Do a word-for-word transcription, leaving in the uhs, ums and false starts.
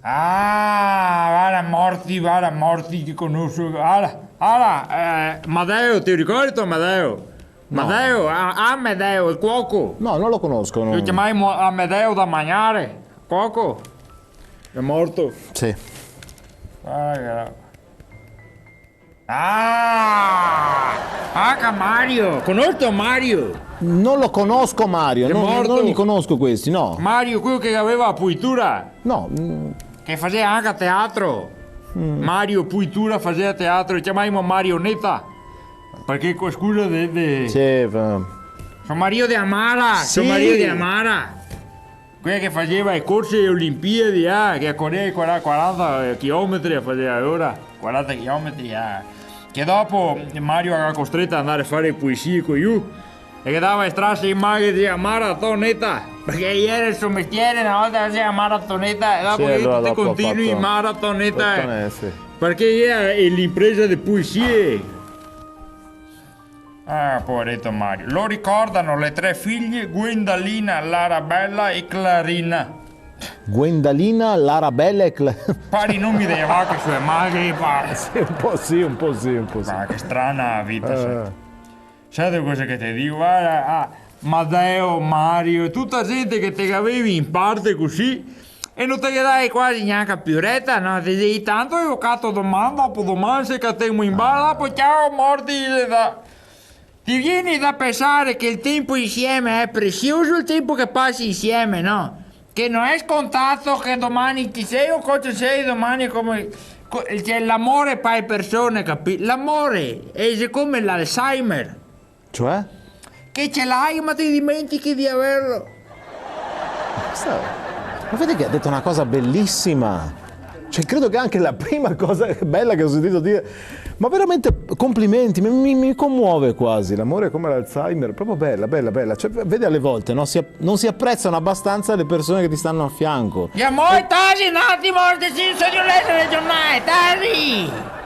Ah, varda, morti, varda, morti che conoso. Varda, varda, eh, Madeo, te ricordi ti, Madeo? No. Madeo, a-, Amedeo, el cuoco. No, non lo conosco, no. Lo ciamaimo Amedeo da magnare, cuoco. Xe morto. Sì. Ah, che roba. Ah! Anca Mario! Conosi Mario? Non lo conosco Mario, non, non li conosco questi, no. Mario, queo che gaveva la pulitura? No. Mm. Che faseva anca teatro. Mm. Mario Pulitura faseva teatro, lo ciamaimo Marioneta. Parché co scusa de, de... Sì, fa- So Mario de Amara, so Mario de Amara. Quea che faseva e corse e Olimpiadi, ah, che corea i quara-, quaranta chilometri, faseva ora, quaranta chilometri, ah. Che dopo Mario ga costreto a ndare a fare pulisie co lu, e che dava e strase in maghe de maratoneta, parché gera el so mestiere, na volta che faseva maratoneta, e dopo che tuti continui in maratoneta, eh, parché gera, eh, l'impresa de pulisie. Ah, povareto Mario. Lo ricordano le tre figlie, Gwendalina, Larabella e Clarina. Gwendalina, Larabella e Cla-, pari nomi de vache su e maghe, pare. Sì, un po' sì, un po' sì, un po' sì. Ma che strana vita, sa. Eh. Sa cosa che te digo? Varda, ah, Madeo, Mario, tuta gente che te gavevi in parte cusì, e no te ghe dae quasi gnanca più reta, no? Te dixi, tanto go cato doman, dopodoman se catemo in bar, dopo ciao, morti, da... Ti vien da pensare che el tempo insieme xe presioso, el tempo che pasi insieme, no? Che no xe scontato che doman ti sei o co te sei doman, come, co-, cioè, l'amore pa e persone, capi-, l'amore xe come l'Alzheimer. Cioè? Che ce l'hai, ma ti dimentichi di averlo. Sa, ma vedi che ha detto una cosa bellissima. Cioè, credo che anche la prima cosa bella che ho sentito dire, ma veramente complimenti, mi, mi, mi commuove quasi. L'amore è come l'Alzheimer, proprio bella, bella, bella. Cioè, vedi, alle volte, no, si ap-, non si apprezzano abbastanza le persone che ti stanno a fianco. E mo, tasi un atimo, che sì, so io leggere el giornale, tasi!